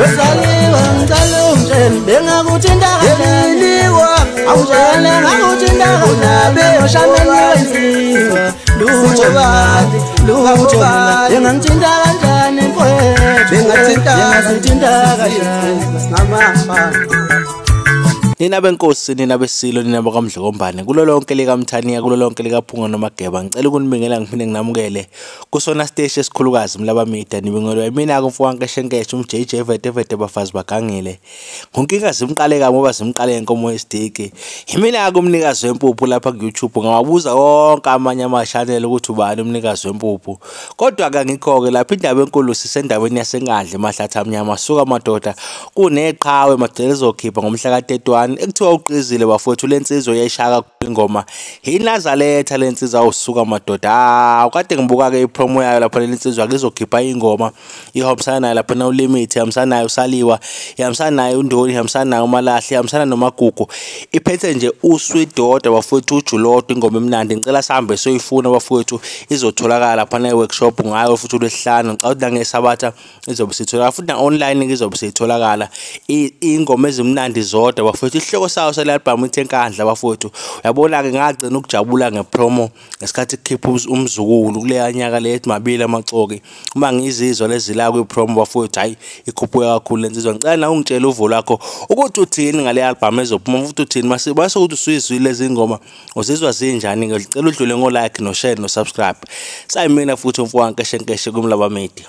Wesaliwa ngicela ungitshele bengakuthinta kanjani awutshele ngakuthinta kanjani oshameni wensizwa lutho lutho bengangithinta kanjani mfowethu bengathinta kanjani ngamafana. Nina benkosi, nina besilo, nina bakamdlokombane, kulo lonke likaMthaniya, kulo lonke likaPhunga noMageba, ngicela ukunibingela ngiphinde nginamukele kusona siteshi esikhulukazi Mlaba Media. Nibingelwa yimina-ke umfowethu uMJJ Vete Vete bafazi bagangile. Ngonkinga zimqale kabi ngoba zimqale ngenkomo yesidiki. Yimina-ke umnikazi wempuphu lapha ku-YouTube, ngawabuza wonke amanye ama-channel ukuthi ubani umnikazi wempuphu. Kodwa-ke angikho-ke lapha, indaba enkulu sisendaweni yaseNkandla eMahlathi Amnyama. Suka madoda, kuneqhawe madoda elizokhipha ngomhla ka-31 ekuthiwa uqizile bafowethu. Lensizwa iyayishaya kakhulu ingoma iNazaretha lensizwa, awusuka madoda. Hawu, kade ngibuka-ke ipromo yayo lapha lensizwa izokhipha ingoma ihambisana nayo lapha uLimit, ihambisana nayo uSaliwa, ihambisana nayo uNdoni, ihambisana nayo uMalahle, ihambisana noMagugu. Iphethe nje uswidodwa bafowethu, ujulodwa, ingoma emnandi. Ngicela sihambe soyifuna bafowethu, izotholakala lapha ne-workshop ngayo futhi uLwesihlanu. Ngicela ukuthi nangeSabatha izobe sitholakala futhi na-online izobe sitholakala. Ingoma ezimnandi zodwa bafowethu. Isihloko sayo sale album ithi Enkandla bafowethu. Uyabona-ke ngagcina ukujabula ngepromo ngesikhathi kukhipha umzukulu kuleya nyaka le ethi mabili amaxoki. Uma ngizizwa lezi la kwipromo bafowethu, hhayi ikhuphuka kakhulu lensizwa. Ngicela nawe ungitshele uvo lwakho ukuthi uthini ngale album ezophuma, futhi uthini mase ukuthi usuyizwile lezi ngoma uzizwa zinjani. Ngicela udlule ngo-like no-share no-subscribe. Sayimina futhi umfowethu Nkeshenkeshe kuMlaba Media.